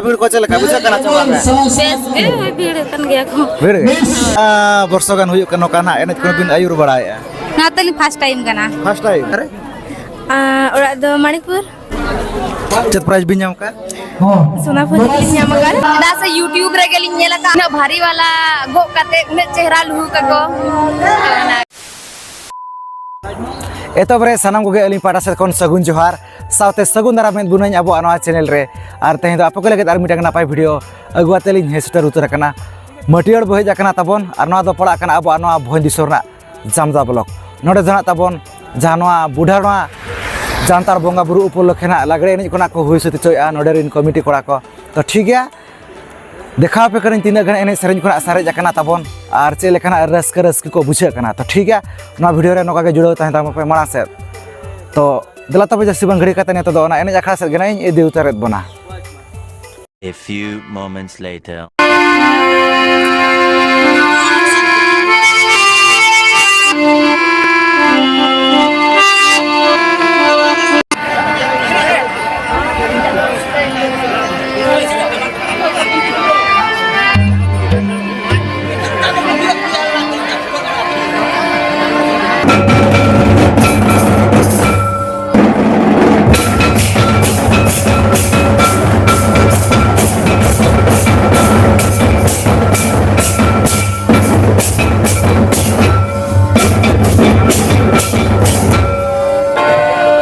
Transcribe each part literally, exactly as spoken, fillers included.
ᱵᱷᱤᱲ ᱠᱚ ᱪᱮᱫ ᱞᱮᱠᱟ ᱵᱩᱡᱷᱟᱹᱜ ᱠᱟᱱᱟ ᱪᱮ ᱵᱟᱝ? ᱵᱮᱥ ᱜᱮ, ᱦᱳᱭ, ᱵᱷᱤᱲ ᱟᱠᱟᱱ ᱜᱮᱭᱟ ᱠᱚ᱾ ᱵᱷᱤᱲ ᱜᱮ? ᱟᱨ ᱵᱚᱨᱥᱚ ᱜᱟᱱ ᱦᱩᱭᱩᱜ ᱠᱟᱱᱟ ᱱᱚᱝᱠᱟ ᱱᱟᱜ ᱮᱱᱮᱡ ᱠᱚ ᱵᱤᱱ ᱟᱹᱭᱩᱨ ᱵᱟᱲᱟᱭᱮᱫᱼᱟ? ᱱᱚᱣᱟ ᱛᱟᱹᱞᱤᱧ ᱯᱷᱟᱥᱴ ᱴᱟᱭᱤᱢ ᱠᱟᱱᱟ᱾ First time? ᱟᱨ ᱚᱲᱟᱜ ᱫᱚ ᱢᱟᱱᱤᱠᱯᱩᱨ᱾ ᱪᱮᱫ ᱯᱨᱟᱭᱤᱡᱽ ᱵᱤᱱ ᱧᱟᱢ ᱠᱟᱜᱼᱟ? ᱥᱳᱱᱟ ᱯᱷᱩᱞᱤ ᱞᱤᱧ ᱧᱟᱢ ᱟᱠᱟᱫ᱾ ᱪᱮᱫᱟᱜ ᱥᱮ YouTube ᱨᱮᱜᱮ ᱞᱤᱧ ᱧᱮᱞ ᱟᱠᱟᱫ, ᱩᱱᱟᱹᱜ ᱵᱷᱟᱨᱤ ᱵᱟᱞᱟ ᱜᱚᱜ ᱠᱟᱛᱮ ᱩᱱᱟᱹᱜ ᱪᱮᱦᱨᱟ ᱞᱩᱦᱩᱠ ᱟᱠᱚ᱾ ᱮᱛᱚᱦᱚᱵ ᱨᱮ ᱥᱟᱱᱟᱢ ᱠᱚᱜᱮ ᱟᱹᱞᱤᱧ ᱯᱟᱦᱴᱟ ᱥᱮᱫ ᱠᱷᱚᱱ ᱥᱟᱹᱜᱩᱱ ᱡᱚᱦᱟᱨ, ᱥᱟᱶᱛᱮ ᱥᱟᱹᱜᱩᱱ ᱫᱟᱨᱟᱢ ᱢᱮᱫ ᱵᱩᱱᱟᱹᱧ ᱟᱵᱚ ᱱᱚᱣᱟ ᱪᱮᱱᱮᱞ ᱨᱮ᱾ ᱟᱨ ᱛᱮᱦᱮᱧ ᱫᱚ ᱟᱯᱮ ᱠᱚ ᱞᱟᱹᱜᱤᱫ ᱟᱨ ᱢᱤᱫᱴᱟᱝ ᱱᱟᱯᱟᱭ ᱵᱷᱤᱰᱤᱭᱳ ᱟᱹᱜᱩ ᱠᱟᱛᱮ ᱞᱤᱧ ᱦᱮᱡ ᱥᱮᱴᱮᱨ ᱩᱛᱟᱹᱨ ᱟᱠᱟᱱᱟ᱾ ᱢᱟᱹᱴᱤᱭᱟᱹᱲ ᱵᱚ ᱦᱮᱡ ᱟᱠᱟᱱᱟ ᱛᱟᱵᱚᱱ, ᱟᱨ ᱱᱚᱣᱟ ᱫᱚ ᱯᱟᱲᱟᱜ ᱠᱟᱱᱟ ᱟᱵᱚᱣᱟᱜ ᱱᱚᱣᱟ ᱵᱷᱚᱸᱡᱽ ᱫᱤᱥᱚᱢ ᱨᱮᱱᱟᱜ ᱡᱟᱢᱫᱟ ᱵᱞᱚᱠ᱾ ᱱᱚᱰᱮ ᱫᱚ ᱱᱟᱜ ᱛᱟᱵᱚᱱ ᱡᱟᱦᱟᱸ ᱱᱚᱣᱟ ᱵᱩᱰᱷᱟ ᱱᱚᱣᱟ ᱡᱟᱱᱛᱟᱲ ᱵᱚᱸᱜᱟ ᱵᱩᱨᱩ ᱩᱯᱚᱞᱚᱠᱠᱷᱮ ᱱᱟᱜ ᱞᱟᱜᱽᱲᱮ ᱮᱱᱮᱡ ᱠᱷᱚᱱᱟᱜ ᱠᱚ ᱦᱩᱭ ᱥᱟᱹᱛ ᱦᱚᱪᱚᱭᱮᱫᱼᱟ ᱱᱚᱰᱮ ᱨᱮᱱ ᱠᱚᱢᱤᱴᱤ ᱠᱚᱲᱟ ᱠᱚ᱾ ᱛᱚ ᱴᱷᱤᱠ ᱜᱮᱭᱟ, ᱫᱮᱠᱷᱟᱣ ᱟᱯᱮ ᱠᱟᱹᱱᱟᱹᱧ ᱛᱤᱱᱟᱹᱜ ᱜᱟᱱ ᱮᱱᱮᱡ ᱥᱮᱨᱮᱧ ᱠᱷᱚᱱᱟᱜ ᱥᱟᱨᱮᱡ ᱟᱠᱟᱱᱟ ᱛᱟᱵᱚᱱ ᱟᱨ ᱪᱮᱫ ᱞᱮᱠᱟᱱᱟᱜ ᱨᱟᱹᱥᱠᱟᱹ ᱨᱟᱹᱥᱠᱟᱹ ᱠᱚ ᱵᱩᱡᱷᱟᱹᱜ ᱠᱟᱱᱟ᱾ ᱛᱚ ᱴᱷᱤᱠ ᱜᱮᱭᱟ, ᱱᱚᱣᱟ ᱵᱷᱤᱰᱤᱭᱳ ᱨᱮ ᱱᱚᱝᱠᱟ ᱜᱮ ᱡᱩᱲᱟᱹᱣ ᱛᱟᱦᱮᱸ ᱛᱟᱵᱚᱱ ᱯᱮ ᱢᱟᱲᱟᱝ ᱥᱮᱫ᱾ ᱛᱚ ᱫᱮᱞᱟ ᱛᱚᱵᱮ ᱡᱟᱹᱥᱛᱤ ᱵᱟᱝ ᱜᱷᱟᱹᱲᱤ ᱠᱟᱛᱮ ᱱᱤᱛᱚᱜ ᱫᱚ ᱚᱱᱟ ᱮᱱᱮᱡ ᱟᱠᱷᱲᱟ ᱥᱮᱫ ᱜᱮ ᱱᱟᱜ ᱤᱧ ᱤᱫᱤ ᱩᱛᱟᱹᱨᱮᱫ ᱵᱚᱱᱟ᱾ A few moments later.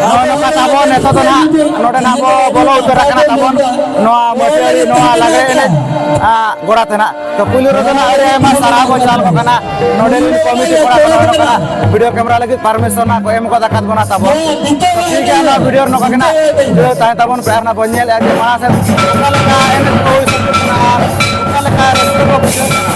ᱱᱚᱜᱼᱚ ᱱᱚᱝᱠᱟ ᱛᱟᱵᱚᱱ ᱱᱤᱛᱚᱜ ᱫᱚ ᱱᱟᱦᱟᱜ ᱱᱚᱰᱮ ᱱᱟᱦᱟᱜ ᱵᱚ ᱵᱚᱞᱚ ᱩᱛᱟᱹᱨ ᱟᱠᱟᱱᱟ ᱛᱟᱵᱚᱱ ᱱᱚᱣᱟ ᱢᱟᱹᱴᱤᱭᱟᱹᱲᱤ ᱱᱚᱣᱟ ᱞᱟᱜᱽᱲᱮ ᱮᱱᱮᱡ, ᱟ, ᱜᱚᱲᱟ ᱛᱮ ᱱᱟᱦᱟᱜ᱾ ᱛᱚ ᱯᱩᱭᱞᱩ ᱨᱮᱫᱚ ᱱᱟᱦᱟᱜ ᱟᱹᱰᱤ ᱟᱭᱢᱟ ᱥᱟᱨᱦᱟᱣ ᱵᱚ ᱪᱟᱞ ᱟᱠᱚ ᱠᱟᱱᱟ᱾ ᱱᱚᱰᱮ ᱨᱮᱱ ᱠᱚᱢᱤᱴᱤ ᱠᱚᱲᱟ ᱠᱚ ᱱᱚᱰᱮ ᱠᱷᱚᱱᱟᱜ ᱵᱷᱤᱰᱤᱭᱳ ᱠᱮᱢᱮᱨᱟ ᱞᱟᱹᱜᱤᱫ ᱯᱟᱨᱢᱤᱥᱚᱱ ᱱᱟᱦᱟᱜ ᱠᱚ ᱮᱢ ᱜᱚᱫ ᱟᱠᱟᱫ ᱵᱚᱱᱟ ᱛᱟᱵᱚᱱ᱾ ᱛᱚ ᱴᱷᱤᱠ ᱜᱮᱭᱟ, ᱱᱚᱣᱟ ᱵᱷᱤᱰᱤᱭᱳ ᱨᱮ ᱱᱚᱝᱠᱟ ᱜᱮ ᱱᱟᱦᱟᱜ ᱡᱩᱲᱟᱹᱣ ᱛᱟᱦᱮᱸ ᱛᱟᱵᱚᱱ ᱯᱮ ᱟᱨ ᱱᱟᱦᱟᱜ ᱵᱚᱱ ᱧᱮᱞᱮᱫᱼᱟ ᱡᱮ ᱢᱟᱲᱟᱝ ᱥᱮᱫ ᱚᱠᱟ ᱞᱮᱠᱟ ᱮᱱᱮᱡ ᱠᱚ ᱦᱩᱭ ᱥᱟᱹᱛ ᱠᱟᱱᱟ ᱟᱨ ᱚᱠᱟ ᱞᱮᱠᱟ ᱨᱟᱹᱥᱠᱟᱹ ᱠᱚ ᱵᱩᱡᱷᱟᱹᱣ ᱠᱟᱱᱟ᱾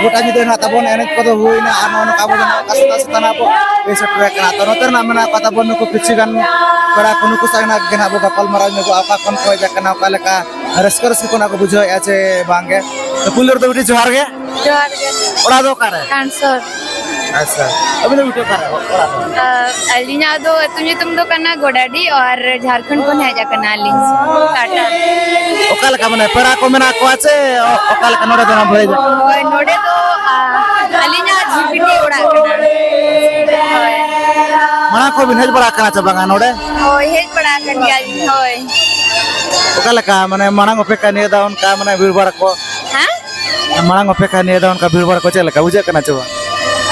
ᱜᱚᱴᱟ ᱧᱤᱫᱟᱹ ᱱᱟᱜ ᱛᱟᱵᱚᱱ ᱮᱱᱮᱡ ᱠᱚᱫᱚ ᱦᱩᱭᱱᱟ, ᱟᱨ ᱱᱚᱜᱼᱚ ᱱᱚᱝᱠᱟ ᱟᱵᱚ ᱫᱚ ᱱᱚᱝᱠᱟ ᱥᱮᱛᱟᱜ ᱥᱮᱛᱟᱜ ᱱᱟᱜ ᱵᱚ ᱦᱮᱡ ᱥᱮᱴᱮᱨ ᱟᱠᱟᱱᱟ᱾ ᱛᱚ ᱱᱚᱛᱮ ᱨᱮᱱᱟᱜ ᱢᱮᱱᱟᱜ ᱠᱚᱣᱟ ᱛᱟᱵᱚᱱ ᱱᱩᱠᱩ ᱠᱤᱪᱷᱩ ᱜᱟᱱ ᱯᱮᱲᱟ ᱠᱚ, ᱱᱩᱠᱩ ᱥᱟᱶ ᱜᱮ ᱱᱟᱜ ᱵᱚ ᱜᱟᱯᱟᱞ ᱢᱟᱨᱟᱣ ᱧᱚᱜᱚᱜᱼᱟ, ᱚᱠᱟ ᱠᱷᱚᱱ ᱠᱚ ᱦᱮᱡ ᱟᱠᱟᱱᱟ, ᱚᱠᱟ ᱞᱮᱠᱟ ᱨᱟᱹᱥᱠᱟᱹ ᱨᱟᱹᱥᱠᱟᱹ ᱠᱚ ᱱᱟᱜ ᱠᱚ ᱵᱩᱡᱷᱟᱹᱣᱮᱫᱼᱟ ᱪᱮ ᱵᱟᱝ ᱜᱮ᱾ ᱛᱚ ᱯᱩᱭᱞᱩ ᱨᱮᱫᱚ ᱢᱤᱫᱴᱤᱡ ᱡᱚᱦᱟᱨ ᱜᱮ᱾ ᱡᱚᱦᱟᱨ ᱜᱮ᱾ ᱚᱲᱟᱜ ᱫᱚ ᱚᱠᱟᱨᱮ? ᱠᱟᱱᱥᱚᱨ᱾ ᱟᱪᱪᱷᱟ, ᱟᱹᱵᱤᱱ ᱫᱚ ᱵᱤᱴᱤ ᱚᱠᱟᱨᱮ ᱚᱲᱟᱜ ᱫᱚ? ᱟᱹᱞᱤᱧᱟᱜ ᱫᱚ ᱟᱹᱛᱩ ᱧᱩᱛᱩᱢ ᱫᱚ ᱠᱟᱱᱟ ᱜᱚᱰᱟᱰᱤ, ᱟᱨ ᱡᱷᱟᱲᱠᱷᱚᱸᱰ ᱠᱷᱚᱱ ᱦᱮᱡ ᱟᱠᱟᱱᱟᱞᱤᱧ, ᱴᱟᱴᱟ᱾ ᱚᱠᱟ ᱞᱮᱠᱟ, ᱢᱟᱱᱮ ᱯᱮᱲᱟ ᱠᱚ ᱢᱮᱱᱟᱜ ᱠᱚᱣᱟ ᱪᱮ ᱚ-, ᱚᱠᱟ ᱞᱮᱠᱟ ᱱᱚᱰᱮ ᱫᱚ ᱱᱚᱣᱟ ᱵᱷᱟᱹᱭ ᱫᱚ? ᱦᱳᱭ, ᱱᱚᱰᱮ ᱫᱚ, ᱟ, ᱟᱹᱞᱤᱧᱟᱜ ᱡᱤᱯᱤᱴᱤ ᱚᱲᱟᱜ ᱠᱟᱱᱟ᱾ ᱦᱳᱭ᱾ ᱢᱟᱲᱟᱝ ᱠᱚ ᱵᱤᱱ ᱦᱮᱡ ᱵᱟᱲᱟ ᱟᱠᱟᱱᱟ ᱪᱮ ᱵᱟᱝᱟ ᱱᱚᱰᱮ? ᱦᱳᱭ, ᱦᱮᱡ ᱵᱟᱲᱟ ᱟᱠᱟᱱ ᱜᱮᱭᱟᱞᱤᱧ, ᱦᱳᱭ᱾ ᱚᱠᱟ ᱞᱮᱠᱟ, ᱢᱟᱱᱮ ᱢᱟᱲᱟᱝ ᱚᱯᱮᱠᱠᱷᱟ ᱱᱤᱭᱟᱹ ᱫᱷᱟᱣ ᱚᱱᱠᱟ ᱢᱟᱱᱮ ᱵᱷᱤᱲ ᱵᱷᱟᱲ ᱠᱚ? ᱦᱮᱸ? ᱢᱟᱲᱟᱝ ᱚᱯᱮᱠᱠᱷᱟ ᱱᱤᱭᱟᱹ ᱫᱷᱟᱣ ᱚᱱᱠᱟ ᱵᱷᱤᱲ ᱵᱷᱟᱲ ᱠᱚ ᱪᱮᱫ ᱞᱮᱠᱟ ᱵᱩᱡᱷᱟᱹᱜ ᱠᱟᱱᱟ ᱪᱮ ᱵᱟᱝ?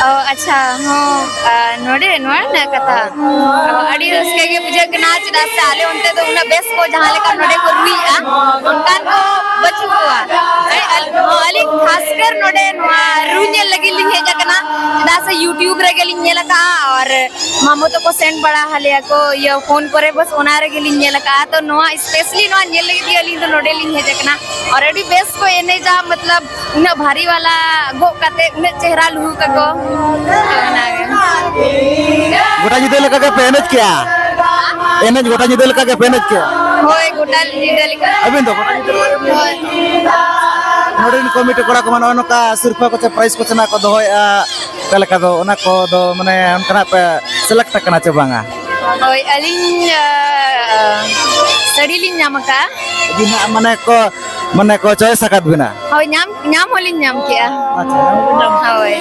ᱚ, ᱟᱪᱪᱷᱟ, ᱦᱚᱸ, ᱟ, ᱱᱚᱰᱮ ᱱᱚᱣᱟ ᱨᱮᱱᱟᱜ ᱠᱟᱛᱷᱟ? ᱚ, ᱟᱹᱰᱤ ᱨᱟᱹᱥᱠᱟᱹ ᱜᱮ ᱵᱩᱡᱷᱟᱹᱜ ᱠᱟᱱᱟ, ᱪᱮᱫᱟᱜ ᱥᱮ ᱟᱞᱮ ᱚᱱᱛᱮ ᱫᱚ ᱩᱱᱟᱹᱜ ᱵᱮᱥ ᱠᱚ ᱡᱟᱦᱟᱸ ᱞᱮᱠᱟ ᱱᱚᱰᱮ ᱠᱚ ᱨᱩᱭᱮᱫᱼᱟ, ᱚᱱᱠᱟᱱ ᱠᱚ ᱵᱟᱹᱪᱩᱜ ᱠᱚᱣᱟ᱾ ᱟᱹᱞᱤᱧ, ᱟᱹᱞᱤᱧ ᱠᱷᱟᱥ ᱠᱟᱨ ᱱᱚᱰᱮ ᱱᱚᱣᱟ ᱨᱩ ᱧᱮᱞ ᱞᱟᱹᱜᱤᱫ ᱞᱤᱧ ᱦᱮᱡ ᱟᱠᱟᱱᱟ, ᱪᱮᱫᱟᱜ ᱥᱮ YouTube ᱨᱮᱜᱮ ᱞᱤᱧ ᱧᱮᱞ ᱟᱠᱟᱫᱼᱟ, ᱟᱨ ᱢᱟᱢᱚ ᱛᱟᱠᱚ send ᱵᱟᱲᱟ ᱟᱞᱮᱭᱟ ᱠᱚ ᱤᱭᱟᱹ phone ᱠᱚᱨᱮ, ᱵᱟᱥ ᱚᱱᱟ ᱨᱮᱜᱮ ᱞᱤᱧ ᱧᱮᱞ ᱟᱠᱟᱫᱼᱟ᱾ ᱛᱚ ᱱᱚᱣᱟ specially ᱱᱚᱣᱟ ᱧᱮᱞ ᱞᱟᱹᱜᱤᱫ ᱜᱮ ᱟᱹᱞᱤᱧ ᱫᱚ ᱱᱚᱰᱮ ᱞᱤᱧ ᱦᱮᱡ ᱟᱠᱟᱱᱟ, ᱟᱨ ᱟᱹᱰᱤ ᱵᱮᱥ ᱠᱚ ᱮᱱᱮᱡᱟ, ᱢᱚᱛᱞᱚᱵ ᱩᱱᱟᱹᱜ ᱵᱷᱟᱨᱤ ᱣᱟᱞᱟ ᱜᱚᱜ ᱠᱟᱛᱮ ᱩᱱᱟᱹᱜ ᱪᱮᱦᱨᱟ ᱞᱩᱦᱩᱠ ᱟᱠᱚ᱾ ᱛᱚ ᱚᱱᱟᱜᱮ᱾ ᱜᱚᱴᱟ ᱧᱤᱫᱟᱹ ᱞᱮᱠᱟ ᱜᱮ ᱯᱮ ᱮᱱᱮᱡ ᱠᱮᱜᱼᱟ? ᱮᱱᱮᱡ ᱜᱚᱴᱟ ᱧᱤᱫᱟᱹ ᱞᱮᱠᱟ ᱜᱮ ᱯᱮ ᱮᱱᱮᱡ ᱠᱮᱜᱼᱟ? ᱦᱳᱭ, ᱜᱚᱴᱟ ᱧᱤᱫᱟᱹ ᱞᱮᱠᱟ᱾ ᱟᱹᱵᱤᱱ ᱫᱚ ᱜᱚᱴᱟ ᱧᱤᱫᱟᱹ ᱞᱮᱠᱟ ᱜᱮ? ᱦᱳᱭ᱾ ᱱᱚᱰᱮ ᱨᱮᱱ ᱠᱚᱢᱤᱴᱤ ᱠᱚᱲᱟ ᱠᱚ ᱢᱟ ᱱᱚᱜᱼᱚ ᱱᱚᱝᱠᱟ ᱥᱤᱨᱯᱟᱹ ᱠᱚ ᱪᱮ prize ᱠᱚ ᱪᱮ ᱱᱟᱜ ᱠᱚ ᱫᱚᱦᱚᱭᱮᱜᱼᱟ, ᱚᱠᱟ ᱞᱮᱠᱟ ᱫᱚ ᱚᱱᱟ ᱠᱚᱫᱚ ᱢᱟᱱᱮ ᱚᱱᱠᱟᱱᱟᱜ ᱯᱮ select ᱟᱠᱟᱱᱟ ᱪᱮ ᱵᱟᱝᱟ? ᱦᱳᱭ, ᱟᱹᱞᱤᱧ, ᱟ, ᱥᱟᱹᱲᱤ ᱞᱤᱧ ᱧᱟᱢ ᱟᱠᱟᱫᱼᱟ᱾ ᱟᱹᱵᱤᱱᱟᱜ ᱢᱟᱱᱮ ᱠᱚ, ᱢᱟᱱᱮ ᱠᱚ choice ᱟᱠᱟᱫ ᱵᱤᱱᱟ? ᱦᱳᱭ, ᱧᱟᱢ, ᱧᱟᱢ ᱦᱚᱸᱞᱤᱧ ᱧᱟᱢ ᱠᱮᱜᱼᱟ᱾ ᱟᱪᱪᱷᱟ, ᱧᱟᱢ ᱦᱚᱸᱵᱤᱱ ᱧᱟᱢ ᱠᱮᱜᱼᱟ᱾ ᱦᱳᱭ᱾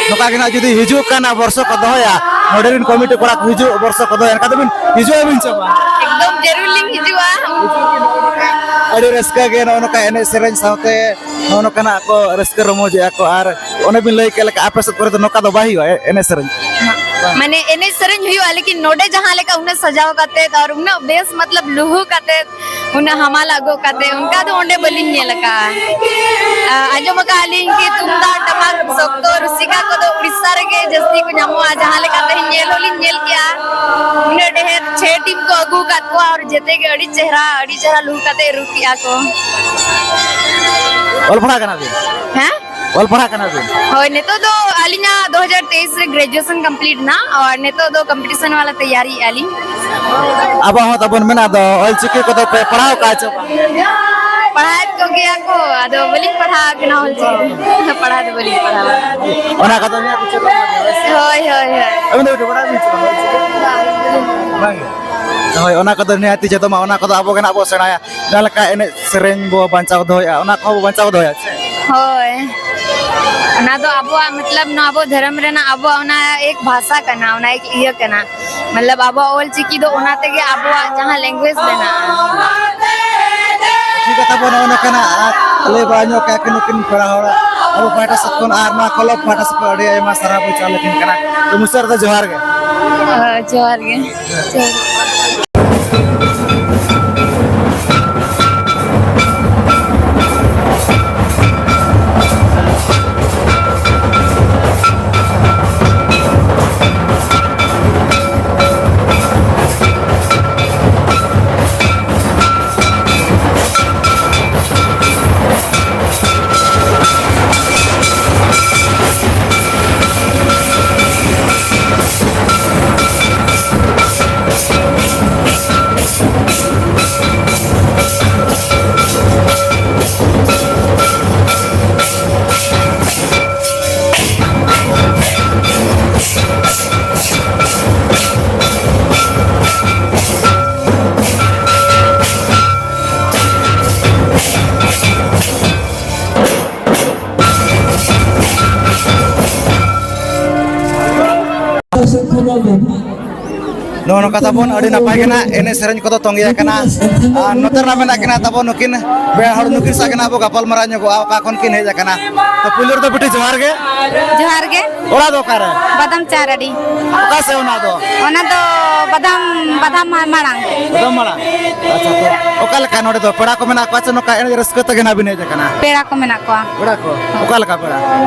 ᱱᱚᱝᱠᱟ ᱜᱮ ᱱᱟᱜ ᱡᱩᱫᱤ ᱦᱤᱡᱩᱜ ᱠᱟᱱ ᱟᱨ ᱵᱚᱨᱥᱚ ᱠᱚ ᱫᱚᱦᱚᱭᱟ, ᱱᱚᱰᱮ ᱨᱮᱱ ᱠᱚᱢᱤᱴᱤ ᱠᱚᱲᱟ ᱠᱚ ᱦᱤᱡᱩᱜ ᱵᱚᱨᱥᱚ ᱠᱚ ᱫᱚᱦᱚᱭᱟ, ᱮᱱᱠᱷᱟᱱ ᱫᱚᱵᱤᱱ ᱦᱤᱡᱩᱜ ᱟᱹᱵᱤᱱ ᱪᱮ ᱵᱟᱝ? ᱮᱠᱫᱚᱢ ᱡᱟᱹᱨᱩᱲ ᱞᱤᱧ ᱦᱤᱡᱩᱜᱼᱟ᱾ ᱟᱹᱰᱤ ᱨᱟᱹᱥᱠᱟᱹ ᱜᱮ ᱱᱚᱜᱼᱚ ᱱᱚᱝᱠᱟ ᱮᱱᱮᱡ ᱥᱮᱨᱮᱧ ᱥᱟᱶᱛᱮ ᱱᱚᱜᱼᱚ ᱱᱚᱝᱠᱟᱱᱟᱜ ᱠᱚ ᱨᱟᱹᱥᱠᱟᱹ ᱨᱚᱢᱚᱡᱮᱜᱼᱟ ᱠᱚ, ᱟᱨ ᱚᱱᱮ ᱵᱤᱱ ᱞᱟᱹᱭ ᱠᱮᱫ ᱞᱮᱠᱟ ᱟᱯᱮ ᱥᱮᱫ ᱠᱚᱨᱮ ᱫᱚ ᱱᱚᱝᱠᱟ ᱫᱚ ᱵᱟᱭ ᱦᱩᱭᱩᱜᱼᱟ ᱮ-, ᱮᱱᱮᱡ ᱥᱮᱨᱮᱧ? ᱢᱟᱱᱮ ᱮᱱᱮᱡ ᱥᱮᱨᱮᱧ ᱦᱩᱭᱩᱜᱼᱟ, ᱞᱮᱠᱤᱱ ᱱᱚᱰᱮ ᱡᱟᱦᱟᱸ ᱞᱮᱠᱟ ᱩᱱᱟᱹᱜ ᱥᱟᱡᱟᱣ ᱠᱟᱛᱮ ᱟᱨ ᱩᱱᱟᱹᱜ ᱵᱮᱥ ᱢᱚᱛᱞᱚᱵ ᱞᱩᱦᱩ ᱠᱟᱛᱮ ᱩᱱᱟᱹᱜ ᱦᱟᱢᱟᱞᱟᱜ ᱜᱚᱜ ᱠᱟᱛᱮ ᱚᱱᱠᱟ ᱫᱚ ᱚᱸᱰᱮ ᱵᱟᱹᱞᱤᱧ ᱧᱮᱞ ᱟᱠᱟᱫᱼᱟ᱾ ᱟ, ᱟᱸᱡᱚᱢ ᱟᱠᱟᱫᱼᱟ ᱞᱤᱧ ᱠᱤ ᱛᱩᱢᱫᱟᱜ ᱴᱟᱢᱟᱠ ᱥᱚᱠᱛᱚ ᱨᱩᱥᱤᱠᱟ ᱠᱚᱫᱚ ᱩᱲᱤᱥᱥᱟ ᱨᱮᱜᱮ ᱡᱟᱹᱥᱛᱤ ᱠᱚ ᱧᱟᱢᱚᱜᱼᱟ, ᱡᱟᱦᱟᱸ ᱞᱮᱠᱟ ᱛᱮᱦᱮᱧ ᱧᱮᱞ ᱦᱚᱸᱞᱤᱧ ᱧᱮᱞ ᱠᱮᱜᱼᱟ᱾ ᱩᱱᱟᱹᱜ ᱰᱷᱮᱨ ᱪᱷᱮ team ᱠᱚ ᱟᱹᱜᱩ ᱟᱠᱟᱫ ᱠᱚᱣᱟ ᱟᱨ ᱡᱮᱛᱮ ᱜᱮ ᱟᱹᱰᱤ ᱪᱮᱦᱨᱟ, ᱟᱹᱰᱤ ᱪᱮᱦᱨᱟ ᱞᱩᱦᱩ ᱠᱟᱛᱮ ᱨᱩ ᱠᱮᱜᱼᱟ ᱠᱚ᱾ ᱚᱞ ᱯᱟᱲᱦᱟᱣ ᱠᱟᱱᱟ ᱵᱤᱱ? ᱦᱮᱸ? ᱚᱞ ᱯᱟᱲᱦᱟᱜ ᱠᱟᱱᱟ ᱵᱤᱱ? ᱦᱳᱭ, ᱱᱤᱛᱚᱜ ᱫᱚ ᱟᱹᱞᱤᱧᱟᱜ ᱫᱩ ᱦᱟᱡᱟᱨ ᱛᱮᱭᱤᱥ ᱨᱮ graduation complete ᱮᱱᱟ, ᱟᱨ ᱱᱤᱛᱚᱜ ᱫᱚ competition ᱵᱟᱞᱟ ᱛᱮᱭᱟᱨᱤᱭᱮᱫᱼᱟ ᱞᱤᱧ᱾ ᱟᱵᱚᱣᱟᱜ ᱦᱚᱸ ᱛᱟᱵᱚᱱ ᱢᱮᱱᱟᱜ ᱫᱚ, ᱚᱞᱪᱤᱠᱤ ᱠᱚᱫᱚ ᱯᱮ ᱯᱟᱲᱦᱟᱣ ᱠᱟᱜᱼᱟ ᱪᱮ ᱵᱟᱝ? ᱯᱟᱲᱦᱟᱣᱮᱫ ᱠᱚᱜᱮᱭᱟ ᱠᱚ, ᱟᱫᱚ ᱵᱟᱹᱞᱤᱧ ᱯᱟᱲᱦᱟᱣ ᱟᱠᱟᱱᱟ ᱚᱞᱪᱤᱠᱤ ᱫᱚ᱾ ᱯᱟᱲᱦᱟᱣ ᱫᱚ ᱵᱟᱹᱞᱤᱧ ᱯᱟᱲᱦᱟᱣ ᱟᱠᱟᱱᱟ᱾ ᱚᱱᱟ ᱠᱚᱫᱚ ᱱᱤᱦᱟᱹᱛ ᱪᱮᱫᱚᱜ ᱢᱟ᱾ ᱦᱳᱭ, ᱦᱳᱭ, ᱦᱳᱭ᱾ ᱟᱹᱵᱤᱱ ᱫᱚ ᱵᱟᱲᱟᱭ ᱵᱤᱱ ᱪᱮ ᱵᱟᱝ ᱚᱞᱪᱤᱠᱤ? ᱵᱟᱝ ᱜᱮ? ᱦᱳᱭ, ᱚᱱᱟ ᱠᱚᱫᱚ ᱱᱤᱦᱟᱹᱛ ᱪᱮᱫᱚᱜ ᱢᱟ, ᱚᱱᱟ ᱠᱚᱫᱚ ᱟᱵᱚ ᱜᱮ ᱱᱟᱜ ᱵᱚ ᱥᱮᱬᱟᱭᱟ᱾ ᱡᱟᱦᱟᱸ ᱞᱮᱠᱟ ᱮᱱᱮᱡ ᱥᱮᱨᱮᱧ ᱵᱚ ᱵᱟᱧᱪᱟᱣ ᱫᱚᱦᱚᱭᱮᱫᱼᱟ, ᱚᱱᱟ ᱠᱚᱦᱚᱸ ᱵᱚ ᱵᱟᱧᱪᱟᱣ ᱫᱚᱦᱚᱭᱟ ᱥᱮ? ᱦᱳᱭ, ᱚᱱᱟ ᱫᱚ ᱟᱵᱚᱣᱟᱜ, ᱢᱚᱛᱞᱚᱵ, ᱱᱚᱣᱟ ᱟᱵᱚ ᱫᱷᱚᱨᱚᱢ ᱨᱮᱱᱟᱜ ᱟᱵᱚᱣᱟᱜ ᱚᱱᱟ ᱮᱠ ᱵᱷᱟᱥᱟ ᱠᱟᱱᱟ, ᱚᱱᱟ ᱮᱠ ᱤᱭᱟᱹ ᱠᱟᱱᱟ᱾ ᱢᱚᱛᱞᱚᱵ, ᱟᱵᱚᱣᱟᱜ ᱚᱞ ᱪᱤᱠᱤ ᱫᱚ ᱚᱱᱟ ᱛᱮᱜᱮ ᱟᱵᱚᱣᱟᱜ ᱡᱟᱦᱟᱸ language ᱢᱮᱱᱟᱜᱼᱟ᱾ ᱴᱷᱤᱠ ᱠᱟᱛᱷᱟ ᱵᱚᱱ ᱱᱚᱜᱼᱚ ᱱᱚᱝᱠᱟᱱᱟᱜ ᱞᱟᱹᱭ ᱵᱟᱲᱟ ᱧᱚᱜ ᱠᱟᱜ ᱠᱤᱱ ᱱᱩᱠᱤᱱ ᱯᱮᱲᱟ ᱦᱚᱲ ᱟᱵᱚ ᱯᱟᱦᱴᱟ ᱥᱮᱫ ᱠᱷᱚᱱ ᱟᱨ ᱱᱚᱣᱟ ᱠᱞᱟᱵᱽ ᱯᱟᱦᱴᱟ ᱥᱮᱫ ᱠᱷᱚᱱ ᱟᱹᱰᱤ ᱟᱭᱢᱟ ᱥᱟᱨᱦᱟᱣ ᱵᱚᱱ ᱪᱟᱞ ᱟᱹᱠᱤᱱ ᱠᱟᱱᱟ᱾ ᱛᱚ, ᱢᱩᱪᱟᱹᱫ ᱨᱮᱫᱚ ᱡᱚᱦᱟᱨ ᱜᱮ᱾ ᱦᱳᱭ, ᱡᱚᱦᱟᱨ ᱜᱮ᱾ ᱡᱚᱦᱟᱨ ᱜᱮ᱾ ᱱᱚᱜᱼᱚ ᱱᱚᱝᱠᱟ ᱛᱟᱵᱚᱱ ᱟᱹᱰᱤ ᱱᱟᱯᱟᱭ ᱜᱮ ᱱᱟᱜ ᱮᱱᱮᱡ ᱥᱮᱨᱮᱧ ᱠᱚᱫᱚ ᱛᱚᱸᱜᱮ ᱟᱠᱟᱱᱟ᱾ ᱟᱨ ᱱᱚᱛᱮ ᱨᱮᱱᱟᱜ ᱢᱮᱱᱟᱜ ᱠᱤᱱᱟ ᱛᱟᱵᱚᱱ ᱱᱩᱠᱤᱱ ᱵᱮᱲᱟ ᱦᱚᱲ, ᱱᱩᱠᱤᱱ ᱥᱟᱶ ᱜᱮ ᱱᱟᱜ ᱵᱚ ᱜᱟᱯᱟᱞ ᱢᱟᱨᱟᱣ ᱧᱚᱜᱚᱜᱼᱟ, ᱚᱠᱟ ᱠᱷᱚᱱ ᱠᱤᱱ ᱦᱮᱡ ᱟᱠᱟᱱᱟ᱾ ᱛᱚ, ᱯᱩᱭᱞᱩ ᱨᱮᱫᱚ ᱵᱤᱴᱤ ᱡᱚᱦᱟᱨ ᱜᱮ᱾ ᱡᱚᱦᱟᱨ ᱜᱮ᱾ ᱚᱲᱟᱜ ᱫᱚ ᱚᱠᱟᱨᱮ? ᱵᱟᱫᱟᱢ ᱪᱟᱨᱟᱰᱤ᱾ ᱚᱠᱟ ᱥᱮᱫ ᱚᱱᱟ ᱫᱚ? ᱚᱱᱟ ᱫᱚ ᱵᱟᱫᱟᱢ, ᱵᱟᱫᱟᱢ ᱢᱟᱲᱟᱝ᱾ ᱵᱟᱫᱟᱢ ᱢᱟᱲᱟᱝ? ᱟᱪᱪᱷᱟ, ᱛᱚ ᱚᱠᱟ ᱞᱮᱠᱟ ᱱᱚᱰᱮ ᱫᱚ ᱯᱮᱲᱟ ᱠᱚ ᱢᱮᱱᱟᱜ ᱠᱚᱣᱟ ᱥᱮ ᱱᱚᱝᱠᱟ ᱮᱱᱮᱡ ᱨᱟᱹᱥᱠᱟᱹ ᱛᱮᱜᱮ ᱱᱟᱜ ᱵᱤᱱ ᱦᱮᱡ ᱟᱠᱟᱱᱟ? ᱯᱮᱲᱟ ᱠᱚ ᱢᱮᱱᱟᱜ ᱠᱚᱣᱟ᱾ ᱯᱮᱲᱟ ᱠᱚ? ᱦᱮᱸ᱾ ᱚᱠᱟ ᱞᱮᱠᱟ ᱯᱮᱲᱟ?